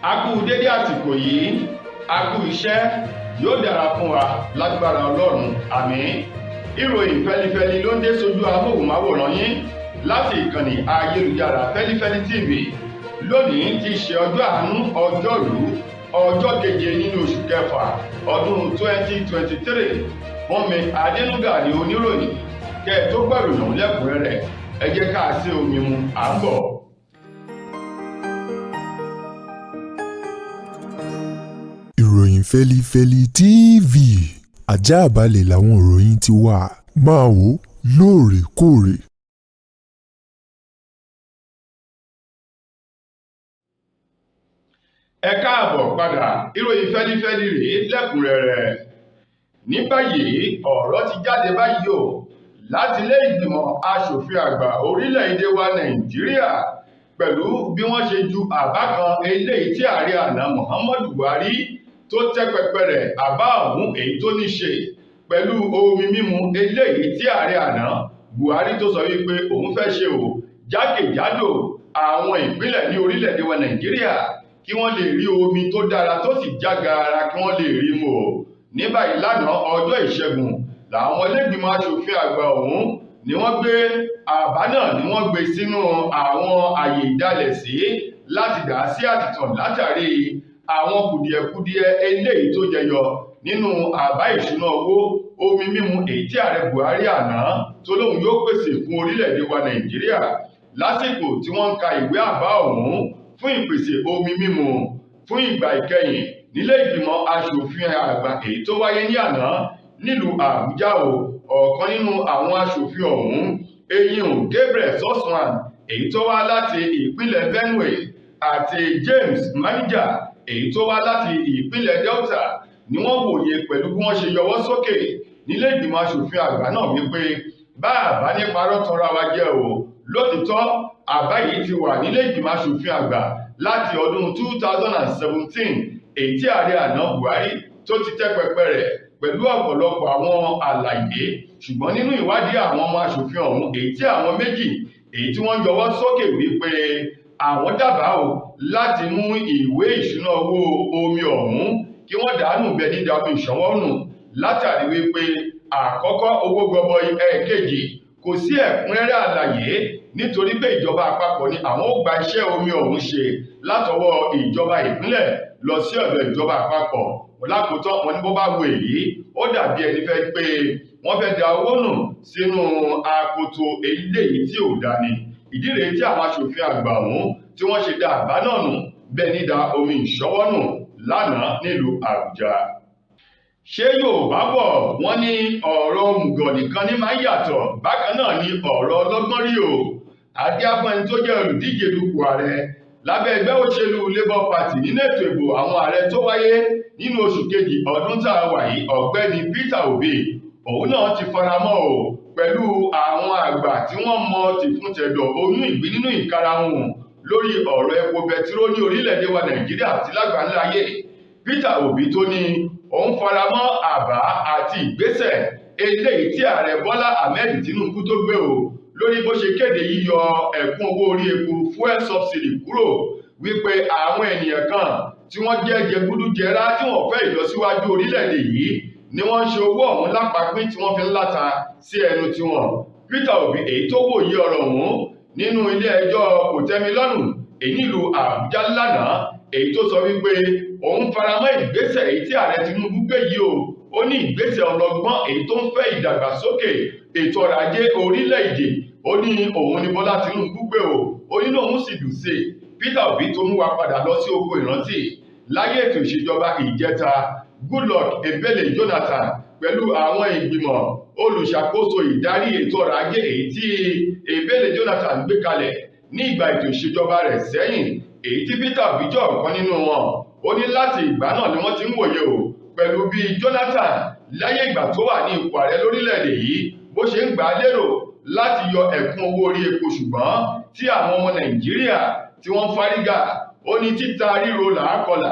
A kú dédé àsìkò yìí, a kú iṣẹ́, yóò dára fún wa lágbára Ọlọ́run, àmín. Ìròyìn fẹlifẹli ló ń dé sójú amóhùnmáwòrán yín láti ìkànnì ayélujára Fẹlifẹli TV. Lónìí ti ṣe ọjọ́ àánú, ọjọ́rú, ọjọ́ keje nínú oṣù kẹfà ọdún 2023. Fúnmi Adénúgà ní oníròyìn. Kẹ́ ẹ tó gbàròyìn lẹ́kùnrẹ́rẹ́, ẹ jẹ́ ká sí omi mu, à ń bọ̀. Ìròyìn Fẹlifẹli TV, ajáàbalẹ̀ làwọn ìròyìn ti wà, máa wò lóòrèkóòrè. Ẹ káàbọ̀ padà, ìròyìn fẹ́lifẹ́li rèé lẹ́kùnrẹ́rẹ́. Ní báyìí, ọ̀rọ̀ ti jáde báyìí o láti ilé ìgbìmọ̀ aṣòfin àgbà orílẹ̀-èdè wa Nàìjíríà pẹ̀lú bí wọ́n ṣe ju àbá kan eléyìí tí ààrẹ àná Muhammadu Buhari tó tẹ́ pẹpẹ rẹ̀, àbá ọ̀hún èyí tó ní ṣe pẹ̀lú omi mímu eléyìí tí ààrẹ àná Buhari tó sọ wípé òun fẹ́ ṣe o jákèjádò àwọn ìpínlẹ̀ ní orílẹ̀-èdè wa Nàìjíríà kí wọ́n lè rí omi tó dára tó sì jágaara kí wọ́n lè rí mu o. Ní báyìí, lánàá ọjọ́ ìṣẹ́gun làwọn ilégbìmọ̀ aṣòfin àgbà ọ̀hún ni wọ́n gbé àbá náà, ni wọ́n gbé sínú àwọn àyè ìdálẹ̀ sí láti dà sí àtìtàn látàrí àwọn kùdìẹ̀kudiẹ eléyìí tó jẹyọ nínú àbá ìṣúná owó omi mímu èyí tí ààrẹ Buhari àná tó lóun yóò pèsè fún orílẹ̀-èdè wa Nàìjíríà. Lásìkò tí wọ́n ń ka ìwé àbá ọ̀hún fún ìpèsè omi mímu fún ìgbà ìkẹyìn nílé ìgbìmọ̀ aṣòfin àgbà èyí tó wáyé ní àná nílùú Àbújá o, ọ̀kan nínú àwọn aṣòfin ọ̀hún, eyín Gabriel Soswan èyí tó wá láti ìpínlẹ̀ Benue àti James Manager èyí tó wá láti ìpínlẹ̀ Delta, ni wọ́n wòye pẹ̀lú bí wọ́n ṣe yọwọ́ sókè nílé ìgbìmọ̀ aṣòfin àgbà náà wípé bá àbá nípa rọ́tanra wa jẹ́ o, lótìtọ́ àbá yìí ti wà nílé ìgbìmọ̀ aṣòfin àgbà láti ọdún 2017 èyí tí ààrẹ àná Buhari tó ti tẹ́ pẹpẹ rẹ̀ pẹ̀lú ọ̀pọ̀lọpọ̀ àwọn àlàyé, ṣùgbọ́n nínú ìwádìí àwọn ọmọ aṣòfin ọ̀hún èyí tí àwọn méjì èyí tí wọ́n yọwọ́ sókè wípé àwọn dábàá o láti mú ìwé ìṣúná owó omi ọ̀hún kí wọ́n dànù bẹ́ẹ̀ ní dàbí ìṣọwọ́ nù látàrí wípé àkọ́kọ́ owó gọbọi, ẹ̀ẹ̀kejì kò sí ẹ̀kúnrẹ́rẹ́ àlàyé nítorí pé ìjọba àpapọ̀ ni àwọn ó gba iṣẹ́ omi ọ̀hún ṣe látọwọ́ ìjọba ìpínlẹ̀ lọ sí ọ̀dọ̀ ìjọba àpapọ̀. Lákòótán wọn ní bó bá wo èyí, ó dàbí ẹni fẹ́ pé wọ́n fẹ́ da owó nù sínú akoto eléyìí tí ò dání. Ìdí rèé tí àwọn aṣòfin àgbà ọ̀hún tí wọ́n ṣe da àbá náà nù bẹ́ẹ̀ ní da omi ìṣọwọ́ nù lánàá nílùú Àbújá. Ṣé Yorùbá bọ̀ wọ́n ní ọ̀rọ̀ òmùgọ̀ nìkan ní máa ń yàtọ̀, bákan náà ni ọ̀rọ̀ ọlọ́gbọ́n rí o. Adíáfún ẹni tó jẹ́ olùdíje dupò ààrẹ lábẹ́ ẹgbẹ́ òṣèlú Labour Party nínú ètò ìbò àwọn ààrẹ tó wáyé nínú oṣù kejì ọdún tá a wà yìí, ọ̀gbẹ́ni Peter Obi, òun náà ti faramọ́ o pẹ̀lú àwọn àgbà tí wọ́n mọ tìfun tẹ̀dọ̀ oyún ìgbín nínú ìkarahun lórí ọ̀rọ̀ epo bẹtiró ní orílẹ̀-èdè wa Nàìjíríà àti lágbàńlá ayé. Peter Obi tó ní òun faramọ́ àbá àti ìgbésẹ̀ eléyìí tí ààrẹ Bọ́lá Ahmed Tinubu tó gbé o lórí bó ṣe kéde yíyọ ẹ̀kún owó orí epo fuel subsidy kúrò, wípé àwọn ènìyàn kan tí wọ́n jẹ́ jẹgúdújẹrá tí wọ́n fẹ́ ìlọsíwájú orílẹ̀-èdè yìí ni wọ́n ń ṣe owó ọ̀hún lápapín tí wọ́n fi ń láta sí ẹnu tiwọn. Peter Obi èyí tó wòye ọ̀rọ̀ ọ̀hún nínú ilé ẹjọ́ kòtẹ́milọ́rùn èyí nílùú Àbújá lánàá, èyí tó sọ wípé òun faramọ́ ìgbésẹ̀ èyí tí ààrẹ Tinubu gbé yìí o. Ó ní ìgbésẹ̀ ọlọ́gbọ́n èyí tó ń fẹ́ ìdàgbàsókè ètò ọrọ̀ ajé orílẹ̀-èdè, ó ní òun ni Bọ́lá Tinubu gbé o, ó ní lòun sì dùn sí i. Peter Obi tó mú wa padà lọ sí oko ìrántí láyé ètò ìṣèjọba ìjẹta Goodluck Ebele Jonathan pẹ̀lú àwọn ìgbìmọ̀ olùṣàkóso ìdarí ètò ọrọ̀ ajé èyí tí Ebele Jonathan gbé kalẹ̀ ní ìgbà ètò ìṣèjọba rẹ̀ sẹ́yìn, èyí tí Peter Obi jẹ́ ọ̀kan nínú wọn. Ó ní láti ìgbà náà ni wọ́n ti ń wòye o pẹ̀lú bí Jonathan láyé ìgbà tó wà ní ipò ààrẹ lórílẹ̀-èdè yìí bó ṣe ń gbà á lérò láti yọ ẹ̀kún owó orí epo, ṣùgbọ́n tí àwọn ọmọ Nàìjíríà tí wọ́n fárígà. Ó ní títa ríro làákọlà,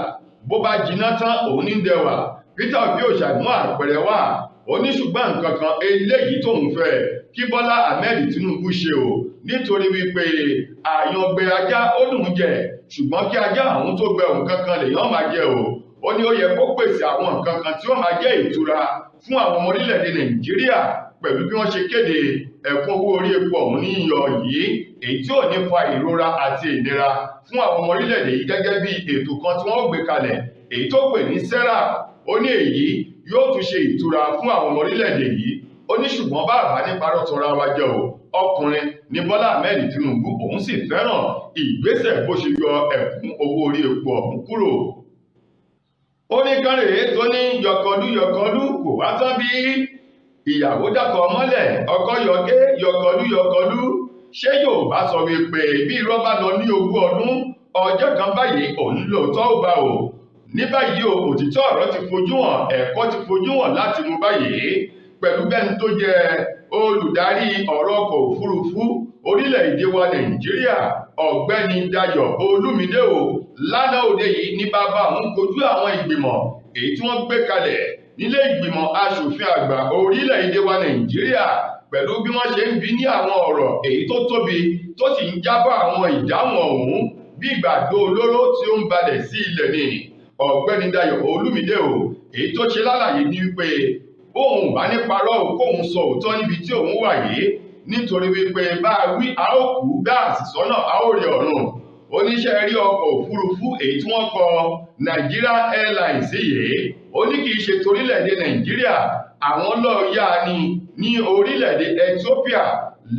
bó bá jiná tán òun ní dẹwà. Peter Obi ò ṣàìmú àpẹẹrẹ wá, ó ní ṣùgbọ́n nǹkan kan eléyìí tóun fẹ́ kí Bọ́lá Ahmed Tinubu ṣe o, nítorí wípé àyàngbẹ ajá ó dùn jẹ. Ṣùgbọ́n kí ajá àwọn tó gbẹ òun kankan lèèyàn máa jẹ o. Ó ní ó yẹ kó pèsè àwọn nǹkan kan tí ó máa jẹ́ ìtura fún àwọn ọmọ orílẹ̀-èdè Nàìjíríà pẹ̀lú bí wọ́n ṣe kéde ẹ̀kún owó orí epo ọ̀hún ní yíyọ yìí, èyí tí ò ní fa ìrora àti ìnira fún àwọn ọmọ orílẹ̀-èdè yìí, gẹ́gẹ́ bí ètò kan tí wọ́n gbé kalẹ̀ èyí tó pè ní SERAP. Ó ní èyí yóò tún ṣe ìtura fún àwọn ọmọ orílẹ̀-èdè yìí. Ó ní ṣùgbọ́n bá àbá ní parọ́ tanra wa jẹ o, ọkùnrin ní Bọ́lá Ahmed Tinubu, òun sì fẹ́ràn ìgbésẹ̀ bó ṣe yọ ẹ̀kún owó orí epo ọ̀hún kúrò. Ó ní kan rèé tó ní yọkọlú yọkọlú kò wá tán bí ìyàwó dákọ̀ mọ́lẹ̀ ọkọ yọké yọkọlú yọkọlú. Ṣé Yorùbá sọ wípé bí irọ́ bá lọ ní 20 ọdún, ọjọ́ kan báyìí òun lóòótọ́ ò bá o. Ní báyìí o, òtítọ́ ọ̀rọ̀ ti fojú hàn, ẹ̀kọ́ ti fojú hàn láti mú báyìí pẹ̀lú bẹ́ni tó jẹ́ olùdarí ọ̀rọ̀ ọkọ̀ òfurufú orílẹ̀-èdè wa Nàìjíríà, Ọ̀gbẹ́ni Dayọ̀ Olúmídé o. Lánàá òde yìí ní bàbá òun kojú àwọn ìgbìmọ̀ èyí tí wọ́n gbé kalẹ̀ nílé ìgbìmọ̀ aṣòfin àgbà orílẹ̀-èdè wa Nàìjíríà pẹ̀lú bí wọ́n ṣe ń bi ní àwọn ọ̀rọ̀ èyí tó tóbi tó sì ń jábọ̀ àwọn ìdáhùn ọ̀hún bí ìgbàdo olóró tí ó ń balẹ̀ sí ilẹ̀ ni. Ọ̀gbẹ́ni Dayọ̀ Olúmídé o, èyí tó ṣe lálàyé ní wípé bóun bá ní parọ́ o, kóun sọ òótọ́ níbi tí òun wà yìí, nítorí wípé bá a wí a ó kú, bá a sì sọ́nà a ó rí ọ̀run. Oníṣẹ́ rí ọkọ̀ òfurufú èyí tí wọ́n kọ Nigeria Airlines yìí, ó ní kì í ṣe torílẹ̀-èdè Nàìjíríà, àwọn lọ́ọ́ yá ni ní orílẹ̀-èdè Ethiopia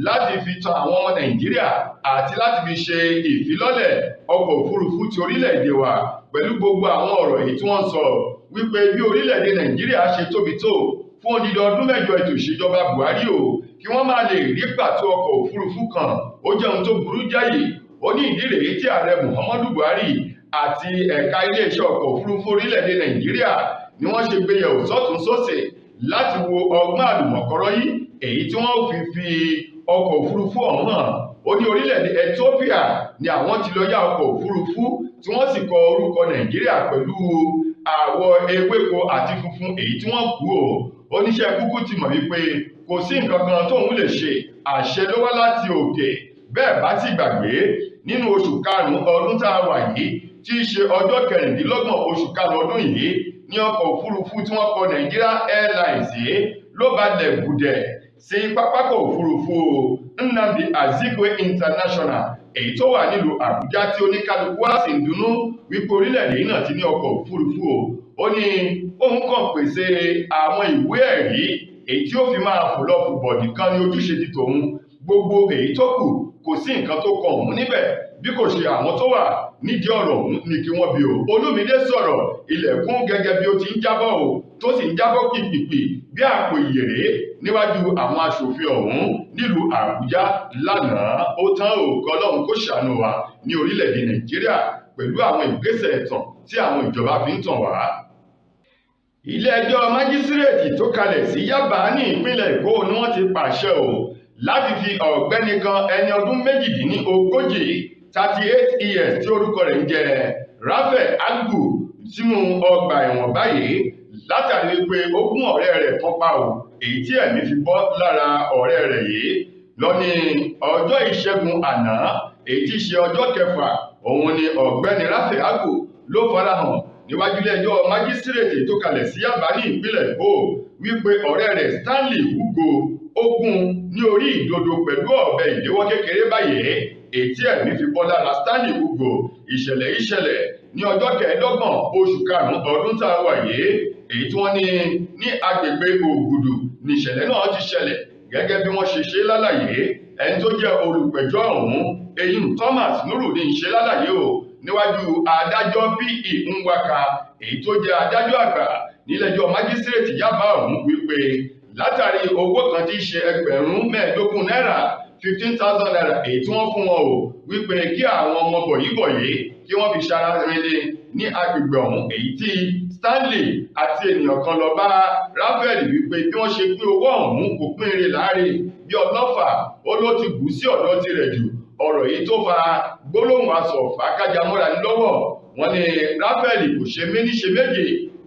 láti fi tan àwọn ọmọ Nàìjíríà àti láti fi ṣe ìfilọ́lẹ̀ ọkọ̀ òfurufú ti orílẹ̀-èdè wa. Pẹ̀lú gbogbo àwọn ọ̀rọ̀ èyí tí wọ́n sọ wípé bí orílẹ̀-èdè Nàìjíríà ṣe tóbi tó fún odidi ọdún 8 ètò ìṣèjọba Buhari o, kí wọ́n máa lè rí pàtó ọkọ̀ òfurufú kan, ó jẹ́ ohun tó burú jáyè. Ó ní ìdí rèé tí ààrẹ Muhammadu Buhari àti ẹ̀ka iléeṣẹ́ ọkọ̀ òfurufú orílẹ̀-èdè Nàìjíríà ni wọ́n ṣe gbéyẹ̀wò sọ́tún sósì láti wo ọgbọ́n àlùmọ̀kọ́rọ́ yìí èyí tí wọ́n fi ọkọ̀ òfurufú ọ̀hún hàn. Ó ní orílẹ̀-èdè Ethiopia ni àwọn ti lọ yá ọkọ̀ òfurufú tí wọ́n sì kọ orúkọ Nàìjíríà pẹ̀lú àwọ̀ ewéko àti funfun èyí tí wọ́n kú o. Oníṣẹ́ kúkú ti mọ̀ wípé kò sí nǹkan kan tóun lè ṣe, àṣẹ ló wá láti òkè. Bẹ́ẹ̀ bá sì gbàgbé, nínú oṣù karùn-ún ọdún tá a wà yìí, tí í ṣe ọjọ́ 26 oṣù karùn-ún ọdún yìí, ní ọkọ̀ òfurufú tí wọ́n kọ Nigeria Airlines yìí ló balẹ̀ gùdẹ̀ sí pápákọ̀ òfurufú Nnamdi Azikiwe International èyí tó wà nílùú Àbújá, tí oníkálukú wá sì ń dunnú wípé orílẹ̀-èdè yìí náà ti ní ọkọ̀ òfurufú o. Ó ní òun kàn pèsè àwọn ìwé ẹ̀rí èyí tí ó fi máa fò lọ fò bọ̀ nìkan ní ojúṣe ti tòun, gbogbo èyí tó kù kò sí nǹkan tó kọ òun níbẹ̀ bí kò ṣe àwọn tó wà nídìí ọ̀rọ̀ ọ̀hún ní kí wọ́n bí o. Olúmídé sọ̀rọ̀ ilẹ̀kùn gẹ́gẹ́ bí ó ti ń jábọ̀ o, tó sì ń jábọ̀ pìpìpì bí àpò ìyèrè níwájú àwọn aṣòfin ọ̀hún nílùú Àbújá lánàá. Ó tán o, k'Ọlọ́run kó ṣàánú wa ní orílẹ̀-èdè Nàìjíríà pẹ̀lú àwọn ìgbésẹ̀ ẹ̀tàn tí àwọn ìjọba fi ń tàn wá. Ilé-ẹjọ́ májísírèètì tó kalẹ̀ sí Yábà ní ìpínlẹ̀ Èkó ni wọ́n ti pàṣẹ o láti fi ọ̀gbẹ́ni kan ẹni ọdún 38, 38 years, tí orúkọ rẹ̀ ń jẹ́ Raphael Agbu sínú ọgbà ẹ̀wọ̀n báyìí látàrí wípé ó gún ọ̀rẹ́ rẹ̀ kan pa o, èyí tí ẹ̀mí fi bọ́ lára ọ̀rẹ́ rẹ̀ yìí. Lọ́ní ọjọ́ ìṣẹ́gun àná, èyí tí í ṣe ọjọ́ kẹfà, òun ni ọ̀gbẹ́ni Raphael Agbu ló farahàn níwájú ilé-ẹjọ́ májísírèètì tó kalẹ̀ sí Yábà ní ìpínlẹ̀ Èkó wípé ọ̀rẹ́ rẹ̀ Stanley Ugo ó gún ní orí ìdodo pẹ̀lú ọ̀bẹ ìléwọ́ kékeré báyìí, èyí tí ẹ̀mí fi bọ́ lára Stanley Ugo. Ìṣẹ̀lẹ̀ yìí ṣẹlẹ̀ ní ọjọ́ 25 oṣù karùn-ún ọdún tá a wà yìí, èyí tí wọ́n ní agbègbè Ògùdù ní ìṣẹ̀lẹ̀ náà ti ṣẹlẹ̀. Gẹ́gẹ́ bí wọ́n ṣe ṣe lálàyé, ẹni tó jẹ́ olùpẹ̀jọ́ ọ̀hún, eyín Thomas Nurudeen, ṣe lálàyé o níwájú adájọ́ P.E. Nwaka, èyí tó jẹ́ adájọ́ àgbà nílẹ̀jọ́ májísírèètì Yábà ọ̀hún, wípé látàrí owó kan tí í ṣe 15,000 náírà, 15,000 naira, èyí tí wọ́n fún wọn o, wípé kí àwọn ọmọ bọ̀yìbọ̀yì kí wọ́n fi ṣara rinlé ní agbègbè ọ̀hún, èyí tí Stanley àti ènìyàn kan lọ bá Raphael wípé bí wọ́n ṣe pín owó ọ̀hún kò pín ire láàrin bí ọlọ́fà, ó ló ti bù sí ọ̀dọ̀ tirẹ̀ jù. Ọ̀rọ̀ yìí tó fa gbólóhùn asọ̀fà kájàmọ́ra ní lọ́wọ́. Wọ́n ní Raphael kò ṣe méní ṣe méjì,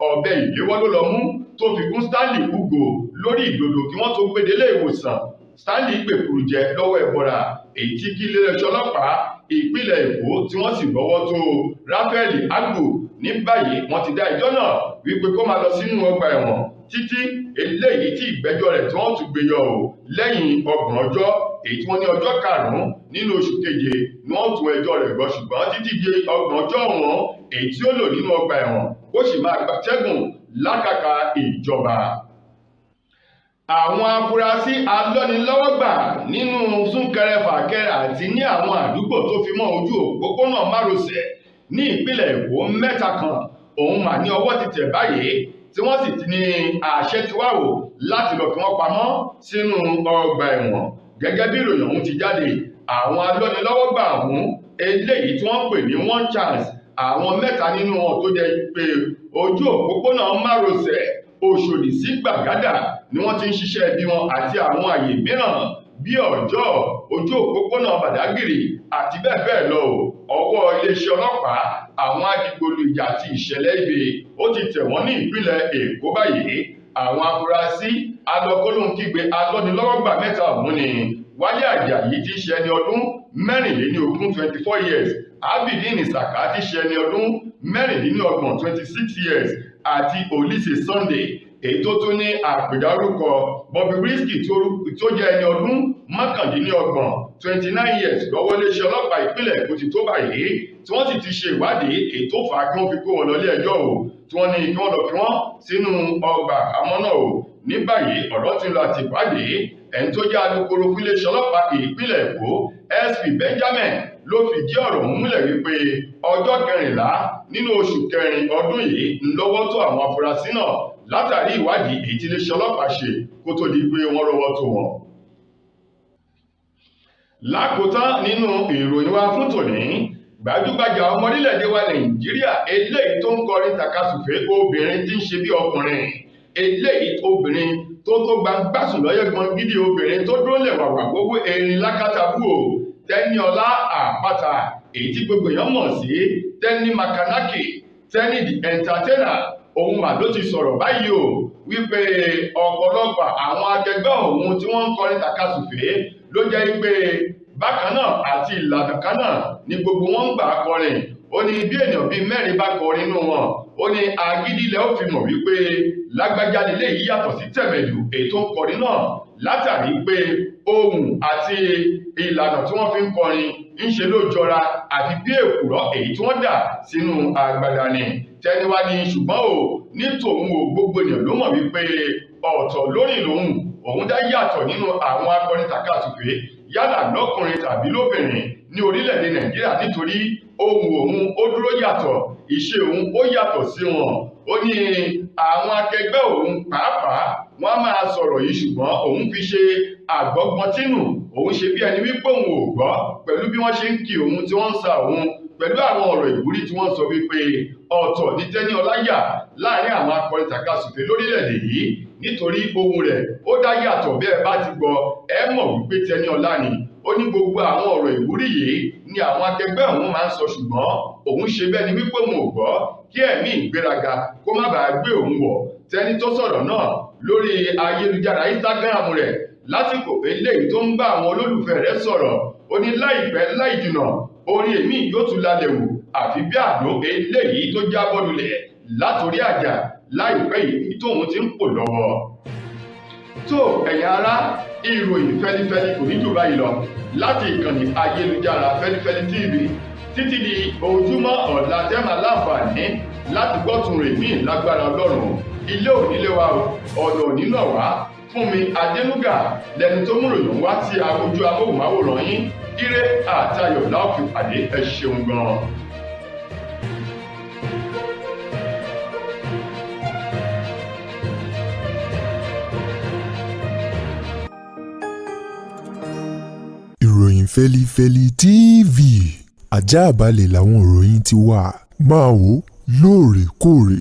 ọ̀bẹ ìléwọ́ ló lọ mú tó fi gún Stanley Ugo lórí ìdodo kí wọ́n tó gbé délé ìwòsàn. Stanley gbèkúrú jẹ lọ́wọ́ ẹ̀bọra, èyí tí kí iléeṣẹ́ ọlọ́pàá Ìpínlẹ̀ Èkó tí wọ́n sì gbọ́wọ́ tó Raphael Agbo. Ní báyìí, wọ́n ti dá ẹjọ́ náà wípé kó máa lọ sínú ọgbà ẹ̀wọ̀n títí eléyìí tí ìgbẹ́jọ́ rẹ̀ tí wọ́n tún gbé yọ ò lẹ́yìn 30 ọjọ́, èyí tí wọ́n ní ọjọ́ 5 nínú oṣù keje ni wọ́n tún ẹjọ́ rẹ̀ gbọ́, ṣùgbọ́n títí di 30 ọjọ́ ọ̀hún èyí tí ó lò nínú ọgbà ẹ̀wọ̀n ó sì máa gbatẹ́gùn lákàkà ìjọba. Àwọn afurasí alọ́nilọ́wọ́gbà nínú súnkẹrẹ-fàkẹrẹ àti ní àwọn àdúgbò tó fi mọ́ ojú òpópónà márosẹ̀ ní ìpínlẹ̀ Èkó 3 kan òun mà ní ọwọ́ ti tẹ̀ báyìí, tí wọ́n sì ti ní àṣẹ ti wá wò láti lọ fi wọ́n pamọ́ sínú ọgbà ẹ̀wọ̀n. Gẹ́gẹ́ bí ìròyìn ọ̀hún ti jáde, àwọn alọ́nilọ́wọ́gbà ọ̀hún eléyìí tí wọ́n pè ní one chance, àwọn 3 nínú wọn tó jẹ́ pé ojú òpópónà márosẹ̀ Òṣòdì sí Gbàgádà ni wọ́n ti ń ṣiṣẹ́ ibi wọn àti àwọn àyè mìíràn bí Ọjọ́, ojú òpópónà Bàdágìrì àti bẹ́ẹ̀ bẹ́ẹ̀ lọ. Ọwọ́ iléeṣẹ́ ọlọ́pàá àwọn adigbolu ìjà àti ìṣẹ̀lẹ̀ ibi ó ti tẹ̀ wọ́n ní ìpínlẹ̀ Èkó báyìí. Àwọn afurasí alọ́kólóhunkígbe alọ́nilọ́wọ́gbà 3 ọ̀hún ni Wálé Àjàyí ti ṣe ẹni ọdún 24, 24 years, Abidin Isaka ti ṣe ẹni ọdún 26, 26 years, àti Olise Sunday èyí tó tún ní àpèdárúkọ Bobrisky tó jẹ́ ẹni ọdún 29, 29 years lọ́wọ́ iléeṣẹ́ ọlọ́pàá ìpínlẹ̀ Èkó ti tó báyìí, tí wọ́n sì ti ṣe ìwádìí èyí tó fà á kí wọ́n fi kó wọn lọ ilé ẹjọ́ o, tí wọ́n ní kí wọ́n lọ fi wọ́n sínú ọgbà àmọ́ náà o. Ní báyìí ọ̀rọ̀ ti lọ àti ìwádìí. Ẹni tó jẹ́ alukoro fún iléeṣẹ́ ọlọ́pàá ìpínlẹ̀ Èkó SP Benjamin ló fìdí ọ̀rọ̀ ọ̀hún múlẹ̀ wípé ọjọ́ 14 nínú oṣù kẹrin ọdún yìí ń lọ́wọ́ tó àwọn afurasí náà látàrí ìwádìí èyí tí iléeṣẹ́ ọlọ́pàá ṣe kó tó di pé wọ́n rọ́wọ́ tó wọn. Lákòótán nínú ìròyìn wa fún tòní, gbajúgbajà ọmọ orílẹ̀-èdè wa Nàìjíríà eléyìí tó ń kọrin tàkasùfé obìnrin tí ń ṣe bí ọkùnrin, eléyìí obìnrin tó gbangbásùn lọ́yẹ̀gbọ́n gidi, obìnrin tó dúró lẹ̀ wàwà gbogbo erin lákàtàbù o, Tẹ́níọlá Àpáta èyí tí gbogbo èèyàn mọ̀ sí Tẹ́ní Makanaki, Tẹ́ní the Entertainer, òun mà ló ti sọ̀rọ̀ báyìí o wípé ọ̀pọ̀lọpọ̀ àwọn akẹgbẹ́ òun tí wọ́n ń kọrin tàkasùfé ló jẹ́ pé bákan náà àti ìlànà kan náà ni gbogbo wọn ń gbà kọrin. Ó ní bí ènìyàn bíi 4 bá kọrin nínú wọn, ó ní agídílẹ̀ ó fi mọ̀ wípé lágbájá nílé yìí yàtọ̀ sí tẹ̀mẹ̀dù èyí tó ń kọrin náà, látàrí pé ohùn àti ìlànà tí wọ́n fi ń kọrin ń ṣe ló jọra àfi bí èkùrọ́ èyí tí wọ́n dà sínú agbada ni. Tẹ́ni wá ní ṣùgbọ́n o ní tòun o, gbogbo ènìyàn ló mọ̀ wípé ọ̀tọ̀ lórí lòun, òun dá yàtọ̀ nínú àwọn akọrin tàkasùfé yálà lọ́kùnrin tàbí lóbìnrin ní orílẹ̀-èdè Nàìjíríà, nítorí ohùn òun ó dúró yàtọ̀, ìṣe òun ó yàtọ̀ sí wọn. Ó ní àwọn akẹgbẹ́ òun pàápàá wọ́n á máa sọ̀rọ̀ yìí, ṣùgbọ́n òun fi ṣe àgbọ́gbọ́ntínù, òun ṣe bí ẹni wípé òun ò gbọ́ pẹ̀lú bí wọ́n ṣe ń kí òun tí wọ́n ń sa òun pẹ̀lú àwọn ọ̀rọ̀ ìwúrí tí wọ́n sọ wípé ọ̀tọ̀ ní Tẹ́níọlá yà láàrin àwọn akọrin tàkasùfé lórílẹ̀-èdè yìí, nítorí ohùn rẹ̀ ó dá yàtọ̀, bí ẹ bá ti gbọ́ ẹ mọ̀ wípé Tẹ́níọlá ni. Ó ní gbogbo àwọn ọ̀rọ̀ ìwúrí yìí ni àwọn akẹgbẹ́ òun máa ń sọ, ṣùgbọ́n òun ṣe bẹ́ẹ̀ ni wípé òun ò gbọ́ kí ẹ̀mí ìgbéraga kó má bàa gbé òun wọ̀. Tẹ́ni tó sọ̀rọ̀ náà lórí ayélujára Instagram rẹ̀ lásìkò eléyìí tó ń bá àwọn olólùfẹ́ rẹ̀ sọ̀rọ̀, ó ní láìpẹ́ láì jìnà orin èmi yóò tún lálẹ́ wò àfi bí àdó eléyìí tó jábọ́ lulẹ̀ látòrí àjà láìpẹ́ yìí tóun ti ń pò lọ́wọ́. Tó ẹ̀yin ará, ìròyìn fẹ́lifẹ́li kò ní jù báyìí lọ láti ìkànnì ayélujára Fẹ́lifẹ́li TV títí di ojúmọ́ ọ̀la tẹ́mà láǹfààní láti gbọ́tun rè mí lágbára Ọlọ́run. Ilé òní lé wa o, ọ̀nà òní náà wá. Fúnmi Adénúgà lẹni tó múròyìn wá sí ojú amóhùnmáwòrán yín. Ire àtayọ̀ la ó fi pàdé. Ẹ ṣeun gan-an. Ìròyìn Fẹ́lifẹ́li TV àjààbalẹ̀ làwọn ìròyìn ti wà, máa wò lóòrèkóòrè.